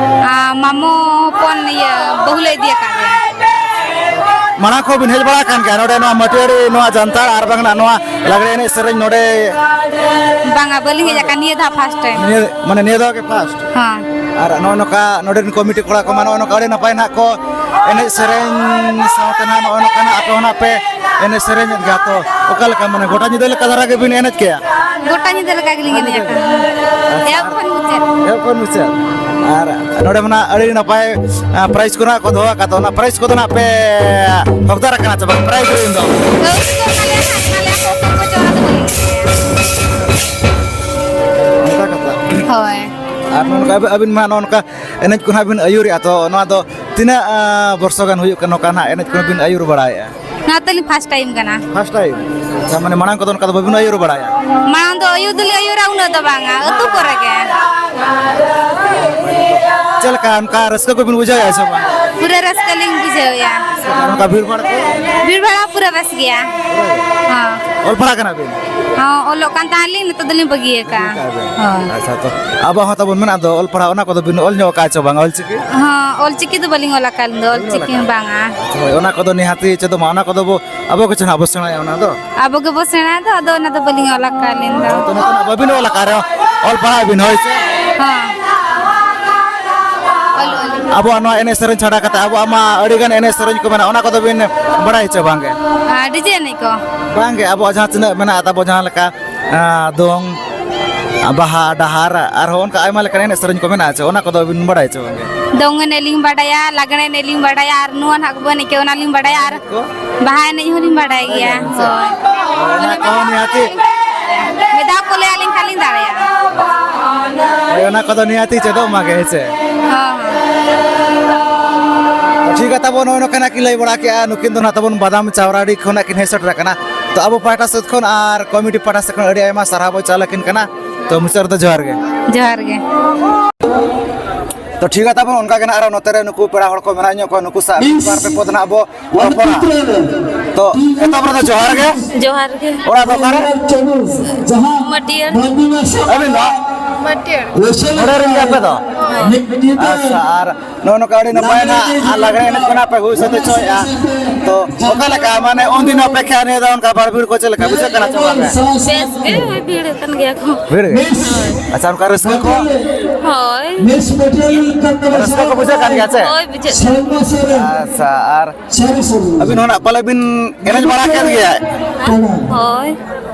ᱟᱨ ᱢᱟᱢᱚ ᱦᱚᱯᱚᱱ, ᱤᱭᱟᱹ, ᱵᱟᱹᱦᱩ ᱞᱮ ᱤᱫᱤ ᱟᱠᱟᱫᱮᱭᱟ᱾ ᱢᱟᱲᱟᱝ ᱠᱷᱚᱱ ᱵᱤᱱ ᱦᱮᱡ ᱵᱟᱲᱟ ᱟᱠᱟᱱ ᱜᱮᱭᱟ ᱱᱚᱰᱮ, ᱱᱚᱣᱟ ᱢᱟᱹᱴᱤᱭᱟᱹᱲᱤ, ᱱᱚᱣᱟ ᱡᱟᱱᱛᱟᱲ ᱟᱨ ᱵᱟᱝ ᱱᱚᱣᱟ ᱞᱟᱜᱽᱲᱮ ᱮᱱᱮᱡ ᱥᱮᱨᱮᱧ ᱱᱚᱰᱮ? ᱵᱟᱝᱟ, ᱵᱟᱹᱞᱤᱧ ᱦᱮᱡ ᱟᱠᱟᱱᱟ, ᱱᱤᱭᱟᱹ ᱫᱷᱟᱣ first time᱾ ᱱᱤᱭᱟᱹ, ᱢᱟᱱᱮ ᱱᱤᱭᱟᱹ ᱫᱷᱟᱣ ᱜᱮ first? ᱦᱮᱸ᱾ ᱟᱨ ᱱᱚᱜᱼᱚ ᱱᱚᱝᱠᱟ ᱱᱚᱰᱮ ᱨᱮᱱ ᱠᱚᱢᱤᱴᱤ ᱠᱚᱲᱟ ᱠᱚᱢᱟ ᱱᱚᱜᱼᱚ ᱱᱚᱝᱠᱟ ᱟᱹᱰᱤ ᱱᱟᱯᱟᱭ ᱱᱟᱦᱟᱜ ᱠᱚ ᱮᱱᱮᱡ ᱥᱮᱨᱮᱧ ᱥᱟᱶᱛᱮ ᱱᱟᱦᱟᱜ ᱱᱚᱜᱼᱚ ᱱᱚᱝᱠᱟ ᱱᱟᱦᱟᱜ ᱟᱯᱮ ᱦᱚᱸ ᱱᱟᱦᱟᱜ ᱯᱮ ᱮᱱᱮᱡ ᱥᱮᱨᱮᱧᱮᱫ ᱜᱮᱭᱟ᱾ ᱛᱚ ᱚᱠᱟ ᱞᱮᱠᱟ ᱢᱟᱱᱮ ᱜᱚᱴᱟ ᱧᱤᱫᱟᱹ ᱞᱮᱠᱟ ᱫᱷᱟᱨᱟ ᱜᱮᱵᱤᱱ ᱮᱱᱮᱡ ᱠᱮᱜᱼᱟ? ᱜᱚᱴᱟ ᱧᱤᱫᱟᱹ ᱞᱮᱠᱟ ᱜᱮᱞᱤᱧ ᱮᱱᱮᱡ ᱟᱠᱟᱫᱟ᱾ ᱮᱦᱚᱵ ᱠᱷᱚᱱ ᱢᱩᱪᱟᱹᱫ᱾ ᱮᱦᱚᱵ ᱠᱷᱚᱱ ᱢᱩᱪᱟᱹᱫ᱾ ᱟᱨ ᱱᱚᱰᱮ ᱢᱟ ᱱᱟᱦᱟᱜ ᱟᱹᱰᱤ ᱱᱟᱯᱟᱭ ᱯᱨᱟᱭᱤᱡᱽ ᱠᱚ ᱱᱟᱦᱟᱜ ᱠᱚ ᱫᱚᱦᱚ ᱟᱠᱟᱫ, ᱚᱱᱟ ᱯᱨᱟᱭᱤᱡᱽ ᱠᱚᱫᱚ ᱱᱟᱦᱟᱜ ᱯᱮ ᱦᱚᱠᱫᱟᱨ ᱟᱠᱟᱱᱟ ᱥᱮ ᱵᱟᱝ ᱯᱨᱟᱭᱤᱡᱽ ᱨᱮᱱ ᱫᱚ? ᱠᱟᱹᱣᱰᱤ ᱠᱚ ᱮᱢᱟᱞᱮᱭᱟ ᱱᱟᱦᱟᱜ, ᱮᱢᱟᱞᱮᱭᱟ ᱠᱚ, ᱚᱠᱚᱭ ᱠᱚ ᱪᱚ ᱚᱱᱟ ᱫᱚ ᱵᱟᱹᱞᱤᱧ ᱵᱟᱲᱟᱭᱟ᱾ ᱚᱱᱠᱟ ᱠᱟᱛᱷᱟ᱾ ᱦᱳᱭ᱾ ᱟᱨ ᱱᱚᱝᱠᱟ ᱟᱵᱤ-, ᱟᱹᱵᱤᱱ ᱢᱟ ᱱᱚᱜᱼᱚ ᱱᱚᱝᱠᱟ ᱮᱱᱮᱡ ᱠᱚ ᱱᱟᱦᱟᱜ ᱵᱤᱱ ᱟᱹᱭᱩᱨᱮᱜᱼᱟ, ᱛᱚ ᱱᱚᱣᱟ ᱫᱚ ᱛᱤᱱᱟᱹᱜ, ᱟᱸ, ᱵᱚᱨᱥᱚ ᱜᱟᱱ ᱦᱩᱭᱩᱜ ᱠᱟᱱᱟ ᱱᱚᱝᱠᱟ ᱱᱟᱦᱟᱜ ᱮᱱᱮᱡ ᱠᱚ ᱵᱤᱱ ᱟᱹᱭᱩᱨ ᱵᱟᱲᱟᱭᱮᱜᱼᱟ? ᱱᱚᱣᱟ ᱛᱟᱹᱞᱤᱧ ᱯᱷᱟᱥᱴ ᱴᱟᱭᱤᱢ ᱠᱟᱱᱟ᱾ First time? ᱟᱪᱪᱷᱟ, ᱢᱟᱱᱮ ᱢᱟᱲᱟᱝ ᱠᱚᱫᱚ ᱚᱱᱠᱟ ᱫᱚ ᱵᱟᱹᱵᱤᱱ ᱟᱹᱭᱩᱨ ᱵᱟᱲᱟᱭᱟ? ᱢᱟᱲᱟᱝ ᱫᱚ ᱟᱹᱭᱩᱨ ᱫᱚᱞᱤᱧ ᱟᱹᱭᱩᱨᱟ, ᱩᱱᱟᱹᱜ ᱫᱚ ᱵᱟᱝᱟ, ᱟᱹᱛᱩ ᱠᱚᱨᱮ ᱜᱮ᱾ ᱪᱮᱫ ᱞᱮᱠᱟ ᱚᱱᱠᱟ ᱨᱟᱹᱥᱠᱟᱹ ᱠᱚᱵᱤᱱ ᱵᱩᱡᱷᱟᱹᱣᱮᱜᱼᱟ ᱥᱮ ᱵᱟᱝ? ᱯᱩᱨᱟᱹ ᱨᱟᱹᱥᱠᱟᱹ ᱞᱤᱧ ᱵᱩᱡᱷᱟᱹᱣᱮᱜᱼᱟ᱾ ᱟᱨ ᱚᱱᱠᱟ ᱵᱷᱤᱲ ᱵᱷᱟᱲ ᱠᱚ? ᱵᱷᱤᱲ ᱵᱷᱟᱲ ᱯᱩᱨᱟᱹ ᱵᱮᱥ ᱜᱮᱭᱟ᱾ ᱦᱚᱸ᱾ ᱚᱞ ᱯᱟᱲᱦᱟᱜ ᱠᱟᱱᱟ ᱵᱤᱱ? ᱦᱚᱸ, ᱚᱞᱚᱜ ᱠᱟᱱ ᱛᱟᱦᱮᱸᱱ ᱞᱤᱧ, ᱱᱤᱛᱚᱜ ᱫᱚᱞᱤᱧ ᱵᱟᱹᱜᱤ ᱟᱠᱟᱫᱼᱟ᱾ ᱦᱳᱭ᱾ ᱟᱪᱪᱷᱟ, ᱛᱚ ᱟᱵᱚ ᱦᱚᱸ ᱛᱟᱵᱚᱱ ᱢᱮᱱᱟᱜ ᱫᱚ, ᱚᱞ ᱯᱟᱲᱦᱟᱣ ᱚᱱᱟ ᱠᱚᱫᱚ ᱵᱤᱱ ᱚᱞ ᱧᱚᱜ ᱟᱠᱟᱫᱼᱟ ᱪᱮ ᱵᱟᱝ, ᱚᱞ ᱪᱤᱠᱤ? ᱦᱚᱸ, ᱚᱞ ᱪᱤᱠᱤ ᱫᱚ ᱵᱟᱹᱞᱤᱧ ᱚᱞ ᱟᱠᱟᱫ, ᱟᱹᱞᱤᱧ ᱫᱚ ᱚᱞ ᱪᱤᱠᱤ ᱦᱚᱸ ᱵᱟᱝᱟ᱾ ᱦᱳᱭ, ᱚᱱᱟ ᱠᱚᱫᱚ ᱱᱤᱦᱟᱹᱛᱤ ᱪᱮᱫᱚᱜ ᱢᱟ, ᱚᱱᱟ ᱠᱚᱫᱚ ᱵᱚ, ᱟᱵᱚ ᱜᱮ ᱪᱮ ᱱᱟᱦᱟᱜ ᱵᱚ ᱥᱮᱬᱟᱭᱟ ᱚᱱᱟ ᱫᱚ᱾ ᱟᱵᱚ ᱜᱮᱵᱚ ᱥᱮᱬᱟᱭ ᱫᱚ, ᱟᱫᱚ ᱚᱱᱟ ᱫᱚ ᱵᱟᱹᱞᱤᱧ ᱚᱞ ᱟᱠᱟᱫ ᱟᱹᱞᱤᱧ ᱫᱚ᱾ ᱛᱚ, ᱱᱤᱛᱚᱜ ᱱᱟᱜ ᱵᱟᱹᱵᱤᱱ ᱚᱞ ᱟᱠᱟᱫ ᱨᱮᱦᱚᱸ, ᱚᱞ ᱯᱟᱲᱦᱟᱜ ᱵᱤᱱ, ᱦᱳᱭ ᱥᱮ? ᱦᱚᱸ᱾ ᱚᱞ, ᱚᱞ᱾ ᱟᱵᱚᱣᱟᱜ ᱱᱚᱣᱟ ᱮᱱᱮᱡ ᱥᱮᱨᱮᱧ ᱪᱷᱟᱰᱟ ᱠᱟᱛᱮ, ᱟᱵᱚᱣᱟᱜ ᱢᱟ ᱟᱹᱰᱤ ᱜᱟᱱ ᱮᱱᱮᱡ ᱥᱮᱨᱮᱧ ᱠᱚ ᱢᱮᱱᱟᱜᱼᱟ, ᱚᱱᱟ ᱠᱚᱫᱚ ᱵᱤᱱ ᱵᱟᱲᱟᱭᱟ ᱪᱮ ᱵᱟᱝ ᱜᱮ? ᱟᱨ ᱰᱤᱡᱮ ᱮᱱᱮᱡ ᱠᱚ? ᱵᱟᱝ ᱜᱮ, ᱟᱵᱚᱣᱟᱜ ᱡᱟᱦᱟᱸ ᱛᱤᱱᱟᱹᱜ ᱢᱮᱱᱟᱜᱼᱟ ᱛᱟᱵᱚ, ᱡᱟᱦᱟᱸ ᱞᱮᱠᱟ ᱟᱸ, ᱫᱚᱝ, ᱵᱟᱦᱟ, ᱰᱟᱦᱟᱨ, ᱟᱨᱦᱚᱸ ᱚᱱᱠᱟ ᱟᱭᱢᱟ ᱞᱮᱠᱟᱱ ᱮᱱᱮᱡ ᱥᱮᱨᱮᱧ ᱠᱚ ᱢᱮᱱᱟᱜᱼᱟ ᱪᱮ, ᱚᱱᱟ ᱠᱚᱫᱚ ᱵᱤᱱ ᱵᱟᱲᱟᱭᱟ ᱪᱮ ᱵᱟᱝᱜᱮ? ᱫᱚᱝ ᱮᱱᱮᱡ ᱞᱤᱧ ᱵᱟᱰᱟᱭᱟ, ᱞᱟᱜᱽᱬᱮ ᱮᱱᱮᱡ ᱞᱤᱧ ᱵᱟᱰᱟᱭᱟ, ᱟᱨ ᱱᱚᱣᱟ ᱱᱟᱦᱟᱜ ᱠᱚ ᱮᱱᱮᱡ ᱠᱮᱫ, ᱚᱱᱟ ᱞᱤᱧ ᱵᱟᱰᱟᱭᱟ, ᱟᱨ ᱠᱚ? ᱵᱟᱦᱟ ᱮᱱᱮᱡ ᱦᱚᱸᱞᱤᱧ ᱵᱟᱰᱟᱭ ᱜᱮᱭᱟ᱾ ᱦᱳᱭ᱾ ᱚᱱᱟ ᱠᱚᱦᱚᱸ ᱱᱤᱦᱟᱹᱛᱤ ᱢᱤᱫ ᱫᱷᱟᱣ ᱠᱚ ᱞᱟᱹᱭ ᱟᱹᱞᱤᱧ ᱠᱷᱟᱱ ᱞᱤᱧ ᱫᱟᱲᱮᱭᱟᱜᱼᱟ᱾ ᱦᱳᱭ, ᱚᱱᱟ ᱠᱚᱫᱚ ᱱᱤᱦᱟᱹᱛᱤ ᱪᱮᱫᱚᱜ ᱢᱟ ᱜᱮ, ᱦᱮᱸ ᱥᱮ? ᱦᱚᱸ, ᱦᱚᱸ᱾ ᱴᱷᱤᱠ ᱜᱮᱭᱟ, ᱛᱟᱵᱚ ᱱᱚᱜᱼᱚᱭ ᱱᱚᱝᱠᱟᱱᱟᱜ ᱠᱤᱱ ᱞᱟᱹᱭ ᱵᱟᱲᱟ ᱠᱮᱜᱼᱟ, ᱱᱩᱠᱤᱱ ᱫᱚ ᱱᱟᱦᱟᱜ ᱛᱟᱵᱚᱱ ᱵᱟᱫᱟᱢ ᱪᱟᱣᱨᱟᱰᱤ ᱠᱷᱚᱱᱟᱜ ᱠᱤᱱ ᱦᱮᱡ ᱥᱮᱴᱮᱨ ᱟᱠᱟᱱᱟ᱾ ᱛᱚ ᱟᱵᱚ ᱯᱟᱦᱴᱟ ᱥᱮᱫ ᱠᱷᱚᱱ ᱟᱨ ᱠᱚᱢᱤᱴᱤ ᱯᱟᱦᱴᱟ ᱥᱮᱫ ᱠᱷᱚᱱ ᱟᱹᱰᱤ ᱟᱭᱢᱟ ᱥᱟᱨᱦᱟᱣ ᱵᱚᱱ ᱪᱟᱞ ᱟᱹᱠᱤᱱ ᱠᱟᱱᱟ᱾ ᱛᱚ ᱢᱩᱪᱟᱹᱫ ᱨᱮᱫᱚ ᱡᱚᱦᱟᱨ ᱜᱮ᱾ ᱡᱚᱦᱟᱨ ᱜᱮ᱾ ᱛᱚ ᱴᱷᱤᱠ ᱜᱮᱭᱟ ᱛᱟᱵᱚᱱ, ᱚᱱᱠᱟ ᱜᱮ ᱱᱟᱜ ᱟᱨᱚ ᱱᱚᱛᱮ ᱨᱮ ᱱᱩᱠᱩ ᱯᱮᱲᱟ ᱦᱚᱲ ᱠᱚ ᱢᱮᱱᱟᱜ ᱧᱚᱜ ᱠᱚᱣᱟ, ᱱᱩᱠᱩ ᱥᱟᱶ ᱢᱤᱫ ᱵᱟᱨ ᱯᱮ ᱯᱚᱫ ᱱᱟᱜ ᱵᱚ ᱨᱚᱯᱚᱲᱟ᱾ ᱛᱚ ᱮᱛᱚᱦᱚᱵ ᱨᱮᱫᱚ ᱡᱚᱦᱟᱨ ᱜᱮ᱾ ᱡᱚᱦᱟᱨ ᱜᱮ᱾ ᱚᱲᱟᱜ ᱫᱚ ᱚᱠᱟᱨᱮ? ᱢᱟᱹᱴᱤᱭᱟᱹᱲ᱾ ᱟᱹᱵᱤᱱ ᱫᱚ? ᱢᱟᱹᱴᱤᱭᱟᱹᱲ᱾ ᱱᱚᱰᱮ ᱨᱮᱱ ᱜᱮ ᱟᱯᱮ ᱫᱚ? ᱦᱳᱭ᱾ ᱟᱪᱪᱷᱟ, ᱟᱨ ᱱᱚᱜᱼᱚ ᱱᱚᱝᱠᱟ ᱟᱹᱰᱤ ᱱᱟᱯᱟᱭ ᱱᱟᱜ ᱟᱨ ᱞᱟᱜᱽᱬᱮ ᱮᱱᱮᱡ ᱠᱚ ᱱᱟᱜ ᱯᱮ ᱦᱩᱭ ᱥᱟᱹᱛ ᱦᱚᱪᱚᱭᱮᱫᱼᱟ᱾ ᱛᱚ ᱚᱠᱟ ᱞᱮᱠᱟ, ᱢᱟᱱᱮ ᱩᱱᱫᱤᱱ ᱚᱯᱮᱠᱷᱟ ᱱᱤᱭᱟᱹ ᱫᱚ ᱚᱱᱠᱟ ᱵᱟᱲ ᱵᱷᱤᱲ ᱠᱚ ᱪᱮᱫ ᱞᱮᱠᱟ ᱵᱩᱡᱷᱟᱹᱜ ᱠᱟᱱᱟ ᱪᱮ ᱵᱟᱝ? ᱵᱮᱥ ᱜᱮ, ᱦᱳᱭ, ᱵᱷᱤᱲ ᱟᱠᱟᱱ ᱜᱮᱭᱟ ᱠᱚ᱾ ᱵᱷᱤᱲ ᱜᱮ? ᱦᱳᱭ᱾ ᱟᱪᱪᱷᱟ, ᱚᱱᱠᱟ ᱨᱟᱹᱥᱠᱟᱹ ᱠᱚ? ᱦᱳᱭ᱾ ᱨᱟᱹᱥᱠᱟᱹ ᱠᱚ ᱵᱩᱡᱷᱟᱹᱜ ᱠᱟᱱ ᱜᱮᱭᱟ ᱥᱮ? ᱦᱳᱭ, ᱵᱩᱡᱷᱟᱹᱜ ᱠᱟᱱᱟ᱾ ᱟᱪᱪᱷᱟ, ᱟᱨ ᱟᱹᱵᱤᱱ ᱦᱚᱸ ᱱᱟᱜ ᱯᱟᱞᱮ ᱵᱤᱱ ᱮᱱᱮᱡ ᱵᱟᱲᱟ ᱠᱟᱱ ᱜᱮᱭᱟ? ᱦᱳᱭ᱾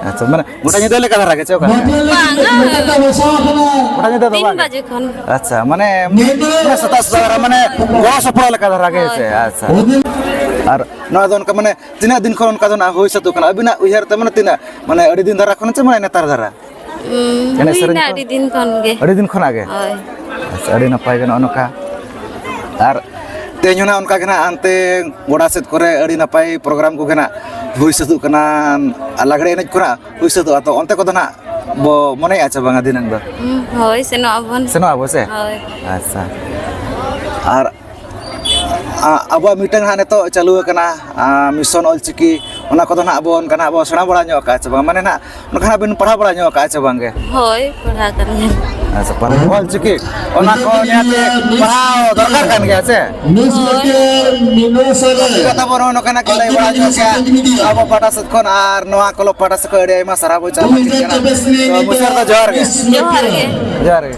ᱟᱪᱪᱷᱟ, ᱢᱟᱱᱮ ᱜᱚᱴᱟ ᱧᱤᱫᱟᱹ ᱞᱮᱠᱟ ᱫᱷᱟᱨᱟ ᱜᱮ ᱪᱮ ᱚᱠᱟ? ᱵᱟᱝᱟ᱾ ᱜᱚᱴᱟ ᱧᱤᱫᱟᱹ ᱫᱚ ᱛᱤᱱ ᱵᱟᱝ? ᱵᱟᱡᱮ ᱠᱷᱚᱱ᱾ ᱟᱪᱪᱷᱟ, ᱢᱟᱱᱮ, ᱢᱟᱱᱮ ᱥᱮᱛᱟᱜ ᱥᱮᱛᱟᱜ ᱨᱮ ᱢᱟᱱᱮ ᱜᱚᱲᱚ ᱥᱚᱯᱚᱦᱚᱫ ᱞᱮᱠᱟ ᱫᱷᱟᱨᱟ ᱜᱮ ᱦᱳᱭ᱾ ᱥᱮ? ᱟᱪᱪᱷᱟ᱾ ᱟᱨ ᱱᱚᱣᱟ ᱫᱚ ᱚᱱᱠᱟ ᱢᱟᱱᱮ ᱛᱤᱱᱟᱹᱜ ᱫᱤᱱ ᱠᱷᱚᱱ ᱚᱱᱠᱟ ᱫᱚ ᱱᱟᱜ ᱦᱩᱭ ᱥᱟᱹᱛᱚᱜ ᱠᱟᱱᱟ ᱟᱹᱵᱤᱱᱟᱜ ᱩᱭᱦᱟᱹᱨ ᱛᱮ? ᱢᱟᱱᱮ ᱛᱤᱱᱟᱹᱜ, ᱢᱟᱱᱮ ᱟᱹᱰᱤ ᱫᱤᱱ ᱫᱷᱟᱨᱟ ᱠᱷᱚᱱ ᱪᱮ ᱢᱟᱱᱮ ᱱᱮᱛᱟᱨ ᱫᱷᱟᱨᱟ? ᱩᱸ, ᱮᱱᱮᱡ ᱦᱩᱭᱱᱟ ᱥᱮᱨᱮᱧ ᱠᱚ? ᱟᱹᱰᱤ ᱫᱤᱱ ᱠᱷᱚᱱ ᱜᱮ᱾ ᱟᱹᱰᱤ ᱫᱤᱱ ᱠᱷᱚᱱᱟᱜ ᱜᱮ? ᱦᱳᱭ᱾ ᱟᱪᱪᱷᱟ, ᱟᱹᱰᱤ ᱱᱟᱯᱟᱭ ᱜᱮ ᱱᱚᱜᱼᱚ ᱱᱚᱝᱠᱟ᱾ ᱟᱨ ᱛᱮᱦᱮᱧ ᱦᱚᱸ ᱱᱟᱜ ᱚᱱᱠᱟ ᱜᱮ ᱱᱟᱜ ᱦᱟᱱᱛᱮ ᱜᱚᱰᱟ ᱥᱮᱫ ᱠᱚᱨᱮ ᱟᱹᱰᱤ ᱱᱟᱯᱟᱭ ᱯᱨᱳᱜᱨᱟᱢ ᱠᱚᱜᱮ ᱱᱟᱜ ᱦᱩᱭ ᱥᱟᱹᱛᱚᱜ ᱠᱟᱱᱟ᱾ ᱟᱨ ᱞᱟᱜᱽᱲᱮ ᱮᱱᱮᱡ ᱠᱚ ᱱᱟᱜ ᱦᱩᱭ ᱥᱟᱹᱛᱚᱜᱼᱟ᱾ ᱛᱚ ᱚᱱᱛᱮ ᱠᱚᱫᱚ ᱱᱟᱜ ᱵᱚ ᱢᱚᱱᱮᱭᱟ ᱪᱮ ᱵᱟᱝᱟ ᱫᱷᱤᱱᱟᱹᱝ ᱫᱚ? ᱩᱸ, ᱦᱳᱭ, ᱥᱮᱱᱚᱜ ᱟᱵᱚᱱ᱾ ᱥᱮᱱᱚᱜ ᱟᱵᱚ ᱥᱮ? ᱦᱳᱭ᱾ ᱟᱪᱪᱷᱟ᱾ ᱟᱨ ᱟ-, ᱟᱵᱚᱣᱟᱜ ᱢᱤᱫᱴᱟᱝ ᱦᱟᱸᱜ ᱱᱤᱛᱚᱜ ᱪᱟᱹᱞᱩ ᱟᱠᱟᱱᱟ, ᱟ, ᱢᱤᱥᱚᱱ ᱚᱞᱪᱤᱠᱤ, ᱚᱱᱟ ᱠᱚᱫᱚ ᱱᱟᱦᱟᱜ ᱵᱚᱱ, ᱚᱱᱠᱟ ᱱᱟᱦᱟᱜ ᱵᱚᱱ ᱥᱮᱬᱟ ᱵᱟᱲᱟ ᱧᱚᱜ ᱟᱠᱟᱫᱼᱟ ᱪᱮ ᱵᱟᱝ? ᱢᱟᱱᱮ ᱱᱟᱦᱟᱜ ᱱᱚᱝᱠᱟ ᱱᱟᱦᱟᱜ ᱵᱤᱱ ᱯᱟᱲᱦᱟᱣ ᱵᱟᱲᱟ ᱧᱚᱜ ᱟᱠᱟᱫᱼᱟ ᱪᱮ ᱵᱟᱝ ᱜᱮ? ᱦᱳᱭ, ᱯᱟᱲᱦᱟᱣ ᱟᱠᱟᱱ ᱜᱮᱭᱟ᱾ ᱟᱪᱪᱷᱟ, ᱯᱟᱲᱦᱟᱣ ᱚᱞᱪᱤᱠᱤ, ᱚᱱᱟ ᱠᱚ ᱱᱤᱦᱟᱹᱛ ᱯᱟᱲᱦᱟᱣ ᱫᱚᱨᱠᱟᱨ ᱠᱟᱱ ᱜᱮᱭᱟ ᱥᱮ? ᱦᱳᱭ᱾ ᱜᱟᱛᱮ ᱵᱚᱱ ᱦᱚᱸ ᱱᱚᱝᱠᱟ ᱱᱟᱜ ᱠᱚ ᱞᱟᱹᱭ ᱵᱟᱲᱟ ᱧᱚᱜ ᱠᱮᱜᱼᱟ, ᱟᱵᱚ ᱯᱟᱦᱴᱟ ᱥᱮᱫ ᱠᱷᱚᱱ ᱟᱨ ᱱᱚᱣᱟ ᱠᱚᱞᱚᱵ ᱯᱟᱦᱴᱟ ᱥᱮᱫ ᱠᱷᱚᱱ ᱟᱹᱰᱤ ᱟᱭᱢᱟ ᱥᱟᱨᱦᱟᱣ ᱵᱚᱱ ᱪᱟᱞ ᱟᱹᱜᱩᱭᱮᱫ ᱠᱟᱱᱟ᱾ ᱛᱚ ᱢᱩᱪᱟᱹᱫ ᱨᱮᱫᱚ ᱡᱚᱦᱟᱨ ᱜᱮ᱾ ᱡᱚᱦᱟᱨ ᱜᱮ᱾ ᱡᱚᱦᱟᱨ ᱜᱮ᱾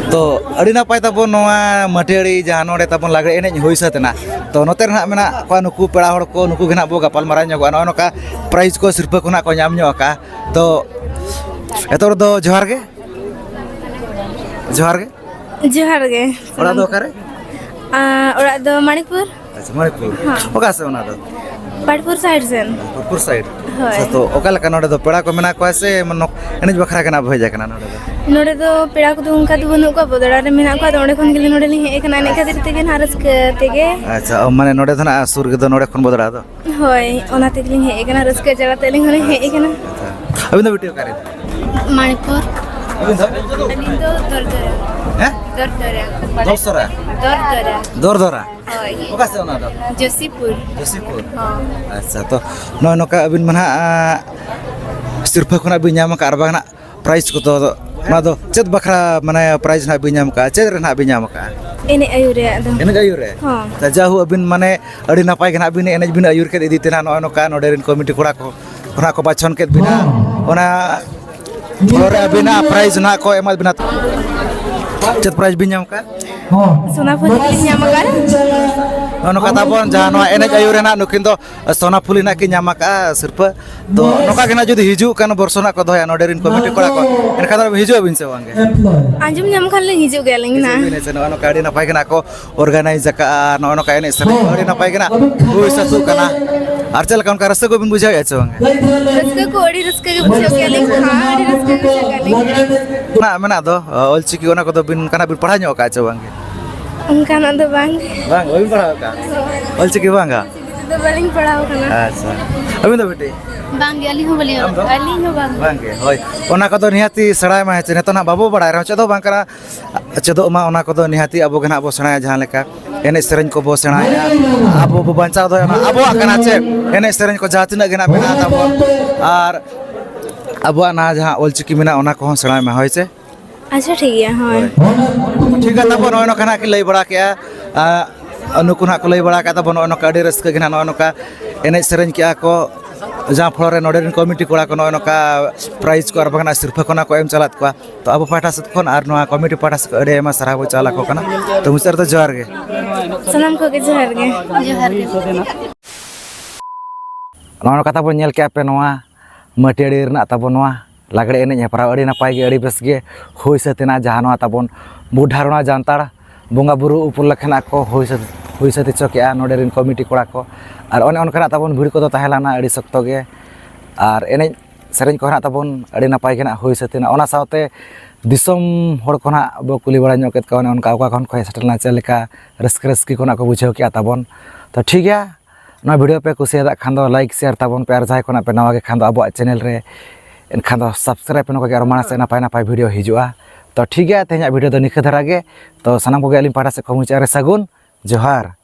ᱛᱚ, ᱟᱹᱰᱤ ᱱᱟᱯᱟᱭ ᱛᱟᱵᱚᱱ ᱱᱚᱣᱟ ᱢᱟᱹᱴᱤᱭᱟᱹᱲᱤ ᱡᱟᱦᱟᱸ ᱱᱚᱰᱮ ᱛᱟᱵᱚᱱ ᱞᱟᱜᱽᱲᱮ ᱮᱱᱮᱡ ᱦᱩᱭ ᱥᱟᱹᱛ ᱮᱱᱟ᱾ ᱛᱚ, ᱱᱚᱛᱮ ᱨᱮ ᱱᱟᱦᱟᱜ ᱢᱮᱱᱟᱜ ᱠᱚᱣᱟ ᱱᱩᱠᱩ ᱯᱮᱲᱟ ᱦᱚᱲ ᱠᱚ, ᱱᱩᱠᱩ ᱜᱮ ᱱᱟᱦᱟᱜ ᱵᱚ ᱜᱟᱯᱟᱞ ᱢᱟᱨᱟᱣ ᱧᱚᱜᱚᱜᱼᱟ᱾ ᱱᱚᱜᱼᱚ ᱱᱚᱝᱠᱟ prize ᱠᱚ, ᱥᱤᱨᱯᱟᱹ ᱠᱚ ᱱᱟᱦᱟᱜ ᱠᱚ ᱧᱟᱢ ᱧᱚᱜ ᱟᱠᱟᱫᱼᱟ᱾ ᱛᱚ, ᱮᱛᱚᱦᱚᱵ ᱨᱮᱫᱚ ᱡᱚᱦᱟᱨ ᱜᱮ᱾ ᱡᱚᱦᱟᱨ ᱜᱮ᱾ ᱡᱚᱦᱟᱨ ᱜᱮ᱾ ᱚᱲᱟᱜ ᱫᱚ ᱚᱠᱟᱨᱮ? ᱟᱸ, ᱚᱲᱟᱜ ᱫᱚ ᱢᱟᱱᱤᱠᱯᱩᱨ᱾ ᱟᱪᱪᱷᱟ, ᱢᱚᱬᱤᱯᱩᱨ᱾ ᱦᱮᱸ᱾ ᱚᱠᱟ ᱥᱮᱫ ᱚᱱᱟ ᱫᱚ? ᱯᱟᱴᱯᱩᱨ ᱥᱟᱭᱤᱰ ᱥᱮᱱ᱾ ᱯᱟᱴᱯᱩᱨ ᱥᱟᱭᱤᱰ? ᱦᱳᱭ᱾ ᱟᱪᱪᱷᱟ, ᱛᱚ ᱚᱠᱟ ᱞᱮᱠᱟ ᱱᱚᱰᱮ ᱫᱚ ᱯᱮᱲᱟ ᱠᱚ ᱢᱮᱱᱟᱜ ᱠᱚᱣᱟ ᱥᱮ ᱢᱟᱱᱮ ᱮᱱᱮᱡ ᱵᱟᱠᱷᱨᱟ ᱜᱮ ᱱᱟᱜ ᱵᱚ ᱦᱮᱡ ᱟᱠᱟᱱᱟ ᱱᱚᱰᱮ ᱫᱚ? ᱱᱚᱰᱮ ᱫᱚ ᱯᱮᱲᱟ ᱠᱚᱫᱚ ᱚᱱᱠᱟ ᱫᱚ ᱵᱟᱹᱱᱩᱜ ᱠᱚᱣᱟ, ᱵᱚᱫᱚᱲᱟ ᱨᱮ ᱢᱮᱱᱟᱜ ᱠᱚᱣᱟ, ᱟᱫᱚ ᱚᱸᱰᱮ ᱠᱷᱚᱱ ᱜᱮᱞᱮ ᱱᱚᱰᱮ ᱞᱤᱧ ᱦᱮᱡ ᱟᱠᱟᱱᱟ ᱮᱱᱮᱡ ᱠᱷᱟᱹᱛᱤᱨ ᱛᱮᱜᱮ ᱱᱟᱦᱟᱜ, ᱨᱟᱹᱥᱠᱟᱹ ᱛᱮᱜᱮ᱾ ᱟᱪᱪᱷᱟ, ᱚ, ᱢᱟᱱᱮ ᱱᱚᱰᱮ ᱫᱚ ᱱᱟᱜ ᱥᱩᱨ ᱜᱮᱫᱚ ᱱᱚᱰᱮ ᱠᱷᱚᱱ ᱵᱚᱫᱚᱲᱟ ᱫᱚ? ᱦᱳᱭ, ᱚᱱᱟ ᱛᱮᱜᱮ ᱞᱤᱧ ᱦᱮᱡ ᱟᱠᱟᱱᱟ, ᱨᱟᱹᱥᱠᱟᱹ ᱡᱟᱞᱟᱛᱮ ᱟᱹᱞᱤᱧ ᱦᱚᱸᱞᱤᱧ ᱦᱮᱡ ᱟᱠᱟᱱᱟ᱾ ᱟᱪᱪᱷᱟ, ᱟᱹᱵᱤᱱ ᱫᱚ ᱵᱤᱴᱤ ᱚᱠᱟᱨᱮ? ᱢᱟᱱᱤᱯᱩᱨ᱾ ᱟᱹᱵᱤᱱ ᱫᱚ? ᱟᱹᱞᱤᱧ ᱫᱚ ᱫᱚᱨᱫᱚᱨᱟ᱾ ᱦᱮᱸ? ᱫᱚᱨᱫᱚᱨᱟ᱾ ᱫᱚᱥᱚᱨᱟ? ᱫᱚᱨᱫᱚᱨᱟ᱾ ᱫᱚᱨᱫᱚᱨᱟ? ᱦᱳᱭ᱾ ᱚᱠᱟ ᱥᱮᱫ ᱚᱱᱟ ᱫᱚ? ᱡᱳᱥᱤᱯᱩᱨ᱾ ᱡᱳᱥᱤᱯᱩᱨ? ᱦᱚᱸ᱾ ᱟᱪᱪᱷᱟ, ᱛᱚ ᱱᱚᱜᱼᱚᱭ ᱱᱚᱝᱠᱟ ᱟᱹᱵᱤᱱ ᱢᱟ ᱱᱟᱦᱟᱜ, ᱟᱸ, ᱥᱤᱨᱯᱟᱹ ᱠᱷᱚᱱᱟᱜ ᱵᱤᱱ ᱧᱟᱢ ᱟᱠᱟᱫ ᱟᱨ ᱵᱟᱝ ᱱᱟᱜ ᱯᱨᱟᱭᱤᱡᱽ ᱠᱚᱫᱚ, ᱚᱱᱟ ᱫᱚ ᱪᱮᱫ ᱵᱟᱠᱷᱨᱟ ᱢᱟᱱᱮ ᱯᱨᱟᱭᱤᱡᱽ ᱱᱟᱦᱟᱜ ᱵᱤᱱ ᱧᱟᱢ ᱟᱠᱟᱫᱼᱟ? ᱪᱮᱫ ᱨᱮ ᱱᱟᱦᱟᱜ ᱵᱤᱱ ᱧᱟᱢ ᱟᱠᱟᱫᱼᱟ? ᱮᱱᱮᱡ ᱟᱹᱭᱩᱨ ᱨᱮᱭᱟᱜ ᱫᱚ᱾ ᱮᱱᱮᱡ ᱟᱹᱭᱩᱨ ᱨᱮ? ᱦᱚᱸ᱾ ᱛᱚ ᱡᱟᱭᱦᱳᱠ, ᱟᱹᱵᱤᱱ ᱢᱟᱱᱮ ᱟᱹᱰᱤ ᱱᱟᱯᱟᱭ ᱜᱮ ᱱᱟᱦᱟᱜ ᱵᱤᱱ ᱮᱱᱮᱡ ᱵᱤᱱ ᱟᱹᱭᱩᱨ ᱠᱮᱫ ᱤᱫᱤ ᱛᱮ ᱱᱟᱦᱟᱜ ᱱᱚᱜᱼᱚᱭ ᱱᱚᱝᱠᱟ ᱱᱚᱰᱮ ᱨᱮᱱ ᱠᱚᱢᱤᱴᱤ ᱠᱚᱲᱟ ᱠᱚ ᱠᱷᱚᱱᱟᱜ ᱠᱚ ᱵᱟᱪᱷᱚᱱ ᱠᱮᱫ ᱵᱤᱱᱟ᱾ ᱚᱱᱟ ᱯᱚᱨᱮ ᱟᱹᱵᱤᱱᱟᱜ ᱯᱨᱟᱭᱤᱡᱽ ᱱᱟᱦᱟᱜ ᱠᱚ ᱮᱢᱟᱫ ᱵᱤᱱᱟ᱾ ᱪᱮᱫ ᱯᱨᱟᱭᱤᱡᱽ ᱵᱤᱱ ᱧᱟᱢ ᱟᱠᱟᱫᱼᱟ? ᱥᱳᱱᱟ ᱯᱷᱩᱞᱤ ᱞᱤᱧ ᱧᱟᱢ ᱟᱠᱟᱫᱼᱟ᱾ ᱱᱚᱜᱼᱚ ᱱᱚᱝᱠᱟ ᱛᱟᱵᱚᱱ ᱡᱟᱦᱟᱸ ᱱᱚᱣᱟ ᱮᱱᱮᱡ ᱟᱹᱭᱩᱨ ᱨᱮᱱᱟᱜ ᱱᱩᱠᱤᱱ ᱫᱚ ᱥᱳᱱᱟ ᱯᱷᱩᱞᱤ ᱱᱟᱜ ᱠᱤᱱ ᱧᱟᱢ ᱟᱠᱟᱫᱼᱟ ᱥᱤᱨᱯᱟᱹ᱾ ᱛᱚ ᱱᱚᱝᱠᱟ ᱜᱮ ᱱᱟᱜ ᱡᱩᱫᱤ ᱦᱤᱡᱩᱜ ᱠᱟᱱ ᱵᱚᱨᱥᱚ ᱱᱟᱜ ᱠᱚ ᱫᱚᱦᱚᱭᱟ ᱱᱚᱰᱮ ᱨᱮᱱ ᱠᱚᱢᱤᱴᱤ ᱠᱚᱲᱟ ᱠᱚ, ᱮᱱᱠᱷᱟᱱ ᱫᱚ ᱦᱤᱡᱩᱜ ᱟᱵᱤᱱ ᱥᱮ ᱵᱟᱝ ᱜᱮ? ᱟᱸᱡᱚᱢ ᱧᱟᱢ ᱠᱷᱟᱱ ᱞᱤᱧ ᱦᱤᱡᱩᱜ ᱜᱮᱭᱟᱞᱤᱧ ᱱᱟᱜ᱾ ᱦᱤᱡᱩᱜ ᱵᱤᱱ ᱥᱮ, ᱱᱚᱜᱼᱚ ᱱᱚᱝᱠᱟ ᱟᱹᱰᱤ ᱱᱟᱯᱟᱭ ᱜᱮ ᱱᱟᱜ ᱠᱚ ᱚᱨᱜᱟᱱᱟᱭᱤᱡᱽ ᱟᱠᱟᱫᱼᱟ, ᱱᱚᱜᱼᱚ ᱱᱚᱝᱠᱟ ᱮᱱᱮᱡ ᱥᱮᱨᱮᱧ ᱠᱚ ᱟᱹᱰᱤ ᱱᱟᱯᱟᱭ ᱜᱮ ᱱᱟᱜ ᱦᱩᱭ ᱥᱟᱹᱛᱚᱜ ᱠᱟᱱᱟ᱾ ᱟᱨ ᱪᱮᱫ ᱞᱮᱠᱟ ᱚᱱᱠᱟ ᱨᱟᱹᱥᱠᱟᱹ ᱠᱚᱵᱤᱱ ᱵᱩᱡᱷᱟᱹᱣᱮᱫᱼᱟ ᱥᱮ ᱵᱟᱝ? ᱨᱟᱹᱥᱠᱟᱹ ᱠᱚ ᱟᱹᱰᱤ ᱨᱟᱹᱥᱠᱟᱹ ᱜᱮ ᱵᱩᱡᱷᱟᱹᱣ ᱠᱮᱫᱼᱟ ᱞᱤᱧ, ᱦᱮᱸ, ᱟᱹᱰᱤ ᱨᱟᱹᱥᱠᱟᱹ ᱜᱮ ᱵᱩᱡᱷᱟᱹᱣ ᱠᱮᱫᱼᱟ ᱞᱤᱧ᱾ ᱚᱱᱟ ᱢᱮᱱᱟᱜ ᱫᱚ, ᱚᱞᱪᱤᱠᱤ, ᱚᱱᱟ ᱠᱚᱫᱚ ᱵᱤᱱ, ᱚᱱᱠᱟᱱᱟᱜ ᱵᱤᱱ ᱯᱟᱲᱦᱟᱣ ᱧᱚᱜ ᱟᱠᱟᱫᱼᱟ ᱪᱮ ᱵᱟᱝ ᱜᱮ? ᱚᱱᱠᱟᱱᱟᱜ ᱫᱚ ᱵᱟᱝ᱾ ᱵᱟᱝ, ᱵᱟᱹᱵᱤᱱ ᱯᱟᱲᱦᱟᱣ ᱟᱠᱟᱫᱼᱟ? ᱚᱞᱪᱤᱠᱤ ᱵᱟᱝᱟ? ᱫᱚ ᱵᱟᱹᱞᱤᱧ ᱯᱟᱲᱦᱟᱣ ᱟᱠᱟᱱᱟ᱾ ᱟᱪᱪᱷᱟ᱾ ᱟᱹᱵᱤᱱ ᱫᱚ ᱵᱤᱴᱤ? ᱵᱟᱝ ᱜᱮ, ᱟᱹᱞᱤᱧ ᱦᱚᱸ ᱵᱟᱹᱞᱤᱧ ᱟᱢ ᱫᱚ? ᱟᱹᱞᱤᱧ ᱦᱚᱸ ᱵᱟᱝ᱾ ᱵᱟᱝ ᱜᱮ, ᱦᱳᱭ᱾ ᱚᱱᱟ ᱠᱚᱫᱚ ᱱᱤᱦᱟᱹᱛᱤ ᱥᱮᱬᱟᱭ ᱢᱟ, ᱦᱮᱸ ᱪᱮ? ᱱᱤᱛᱚᱜ ᱱᱟᱜ ᱵᱟᱵᱚ ᱵᱟᱲᱟᱭ ᱨᱮᱦᱚᱸ ᱪᱮᱫ ᱦᱚᱸ ᱵᱟᱝ ᱠᱟᱱᱟ, ᱪᱮᱫᱚᱜ ᱢᱟ᱾ ᱚᱱᱟ ᱠᱚᱫᱚ ᱱᱤᱦᱟᱹᱛᱤ ᱟᱵᱚ ᱜᱮ ᱱᱟᱜ ᱵᱚ ᱥᱮᱬᱟᱭᱟ, ᱡᱟᱦᱟᱸ ᱞᱮᱠᱟ ᱮᱱᱮᱡ ᱥᱮᱨᱮᱧ ᱠᱚᱵᱚ ᱥᱮᱬᱟᱭᱟ, ᱟᱵᱚ ᱵᱚ ᱵᱟᱧᱪᱟᱣ ᱫᱚᱦᱚᱭᱟ, ᱚᱱᱟ ᱟᱵᱚᱣᱟᱜ ᱠᱟᱱᱟ ᱪᱮ? ᱮᱱᱮᱡ ᱥᱮᱨᱮᱧ ᱠᱚ ᱡᱟᱦᱟᱸ ᱛᱤᱱᱟᱹᱜ ᱜᱮ ᱱᱟᱜ ᱢᱮᱱᱟᱜ ᱛᱟᱵᱚᱱ, ᱟᱨ ᱟᱵᱚᱣᱟᱜ ᱱᱚᱣᱟ ᱡᱟᱦᱟᱸ ᱚᱞᱪᱤᱠᱤ ᱢᱮᱱᱟᱜᱼᱟ, ᱚᱱᱟ ᱠᱚᱦᱚᱸ ᱥᱮᱬᱟᱭ ᱢᱟ, ᱦᱳᱭ ᱪᱮ? ᱟᱪᱪᱷᱟ, ᱴᱷᱤᱠ ᱜᱮᱭᱟ, ᱦᱳᱭ᱾ ᱦᱳᱭ᱾ ᱴᱷᱤᱠ ᱜᱮᱭᱟ, ᱛᱟᱵᱚᱱ ᱱᱚᱜᱼᱚᱭ ᱱᱚᱝᱠᱟ ᱱᱟᱜ ᱠᱤᱱ ᱞᱟᱹᱭ ᱵᱟᱲᱟ ᱠᱮᱜᱼᱟ᱾ ᱟᱸ, ᱱᱩᱠᱩ ᱱᱟᱜ ᱠᱚ ᱞᱟᱹᱭ ᱵᱟᱲᱟ ᱠᱟᱜ ᱛᱟᱵᱚᱱ ᱱᱚᱜᱼᱚᱭ ᱱᱚᱝᱠᱟ ᱟᱹᱰᱤ ᱨᱟᱹᱥᱠᱟᱹ ᱜᱮ ᱱᱟᱜ ᱱᱚᱜᱼᱚᱭ ᱱᱚᱝᱠᱟ ᱮᱱᱮᱡ ᱥᱮᱨᱮᱧ ᱠᱮᱜᱼᱟ ᱠᱚ, ᱡᱟᱦᱟᱸ ᱯᱷᱚᱞᱚ ᱨᱮ ᱱᱚᱰᱮ ᱨᱮᱱ ᱠᱚᱢᱤᱴᱤ ᱠᱚᱲᱟ ᱠᱚ ᱱᱚᱜᱼᱚᱭ ᱱᱚᱝᱠᱟ ᱯᱨᱟᱭᱤᱡᱽ ᱠᱚ ᱟᱨ ᱵᱟᱝ ᱥᱤᱨᱯᱷᱟᱹ ᱠᱚ ᱱᱟᱜ ᱠᱚ ᱮᱢ ᱪᱟᱞᱟᱫ ᱠᱚᱣᱟ᱾ ᱛᱚ ᱟᱵᱚ ᱯᱟᱦᱴᱟ ᱥᱮᱫ ᱠᱷᱚᱱ ᱟᱨ ᱱᱚᱣᱟ ᱠᱚᱢᱤᱴᱤ ᱯᱟᱦᱴᱟ ᱥᱮᱫ ᱠᱷᱚᱱ ᱟᱹᱰᱤ ᱟᱭᱢᱟ ᱥᱟᱨᱦᱟᱣ ᱵᱚ ᱪᱟᱞ ᱟᱠᱚ ᱠᱟᱱᱟ᱾ ᱛᱚ ᱢᱩᱪᱟᱹᱫ ᱨᱮᱫᱚ ᱡᱚᱦᱟᱨ ᱜᱮ᱾ ᱥᱟᱱᱟᱢ ᱠᱚᱜᱮ ᱡᱚᱦᱟᱨ ᱜᱮ᱾ ᱡᱚᱦᱟᱨ ᱜᱮ᱾ ᱱᱚᱜᱼᱚᱭ ᱱᱚᱝᱠᱟ ᱛᱟᱵᱚᱱ ᱧᱮᱞ ᱠᱮᱜᱼᱟ ᱯᱮ ᱱᱚᱣᱟ ᱢᱟᱹᱴᱤᱭᱟᱹᱲᱤ ᱨᱮᱱᱟᱜ ᱛᱟᱵᱚ ᱱᱚᱣᱟ ᱞᱟᱜᱽᱲᱮ ᱮᱱᱮᱡ ᱦᱮᱯᱨᱟᱣ ᱟᱹᱰᱤ ᱱᱟᱯᱟᱭ ᱜᱮ, ᱟᱹᱰᱤ ᱵᱮᱥ ᱜᱮ ᱦᱩᱭ ᱥᱟᱹᱛ ᱮᱱᱟ᱾ ᱡᱟᱦᱟᱸ ᱱᱚᱣᱟ ᱛᱟᱵᱚᱱ ᱵᱩᱰᱷᱟ ᱨᱚᱲᱟ ᱡᱟᱱᱛᱟᱲ ᱵᱚᱸᱜᱟ ᱵᱩᱨᱩ ᱩᱯᱚᱞᱚᱠᱠᱷᱮ ᱱᱟᱜ ᱠᱚ ᱦᱩᱭ ᱥᱟᱹᱛ, ᱦᱩᱭ ᱥᱟᱹᱛ ᱦᱚᱪᱚ ᱠᱮᱜᱼᱟ ᱱᱚᱰᱮ ᱨᱮᱱ ᱠᱚᱢᱤᱴᱤ ᱠᱚᱲᱟ ᱠᱚ᱾ ᱟᱨ ᱚᱱᱮ ᱚᱱᱠᱟᱱᱟᱜ ᱛᱟᱵᱚᱱ ᱵᱷᱤᱲ ᱠᱚᱫᱚ ᱛᱟᱦᱮᱸ ᱞᱮᱱᱟ ᱟᱹᱰᱤ ᱥᱚᱠᱛᱚ ᱜᱮ᱾ ᱟᱨ ᱮᱱᱮᱡ ᱥᱮᱨᱮᱧ ᱠᱚ ᱱᱟᱜ ᱛᱟᱵᱚᱱ ᱟᱹᱰᱤ ᱱᱟᱯᱟᱭ ᱜᱮ ᱱᱟᱜ ᱦᱩᱭ ᱥᱟᱹᱛ ᱮᱱᱟ᱾ ᱚᱱᱟ ᱥᱟᱶᱛᱮ ᱫᱤᱥᱚᱢ ᱦᱚᱲ ᱠᱚ ᱱᱟᱜ ᱵᱚ ᱠᱩᱞᱤ ᱵᱟᱲᱟ ᱧᱚᱜ ᱠᱮᱫ ᱠᱚᱣᱟ, ᱚᱱᱮ ᱚᱱᱠᱟ ᱚᱠᱟ ᱠᱷᱚᱱ ᱠᱚ ᱦᱮᱡ ᱥᱮᱴᱮᱨ ᱞᱮᱱᱟ, ᱪᱮᱫ ᱞᱮᱠᱟ ᱨᱟᱹᱥᱠᱟᱹ ᱨᱟᱹᱥᱠᱤ ᱠᱚ ᱱᱟᱜ ᱠᱚ ᱵᱩᱡᱷᱟᱹᱣ ᱠᱮᱜᱼᱟ ᱛᱟᱵᱚᱱ᱾ ᱛᱚ ᱴᱷᱤᱠ ᱜᱮᱭᱟ, ᱱᱚᱣᱟ ᱵᱷᱤᱰᱤᱭᱳ ᱯᱮ ᱠᱩᱥᱤᱭᱟᱫᱟᱜ ᱠᱷᱟᱱ ᱫᱚ ᱞᱟᱭᱤᱠ ᱥᱮᱭᱟᱨ ᱛᱟᱵᱚᱱ ᱯᱮ, ᱟᱨ ᱡᱟᱦᱟᱸᱭ ᱠᱚ ᱱᱟᱜ ᱯᱮ ᱱᱟᱣᱟ ᱜᱮ ᱠᱷᱟᱱ ᱫᱚ ᱟᱵᱚᱣᱟᱜ ᱪᱮᱱᱮᱞ ᱨᱮ, ᱮᱱᱠᱷᱟᱱ ᱫᱚ ᱥᱟᱵᱥᱠᱨᱟᱭᱤᱵᱽ ᱯᱮ, ᱱᱚᱝᱠᱟ ᱜᱮ ᱟᱨᱚ ᱢᱟᱲᱟᱝ ᱥᱮᱫ ᱱᱟᱯᱟᱭ ᱱᱟᱯᱟᱭ ᱵᱷᱤᱰᱤᱭᱳ ᱦᱤᱡᱩᱜᱼᱟ᱾ ᱛᱚ ᱴᱷᱤᱠ ᱜᱮᱭᱟ, ᱛᱮᱦᱮᱧᱟᱜ ᱵᱷᱤᱰᱤᱭᱳ ᱫᱚ ᱱᱤᱝᱠᱟᱹ ᱫᱷᱟᱨᱟ ᱜᱮ᱾ ᱛᱚ ᱥᱟᱱᱟᱢ ᱠᱚᱜᱮ ᱟᱹᱞᱤᱧ ᱯᱟᱦᱴᱟ ᱥᱮᱫ ᱠᱷᱚᱱ ᱢᱩᱪᱟᱹᱫ ᱨᱮ ᱥᱟᱹᱜᱩᱱ ᱡᱚᱦᱟᱨ᱾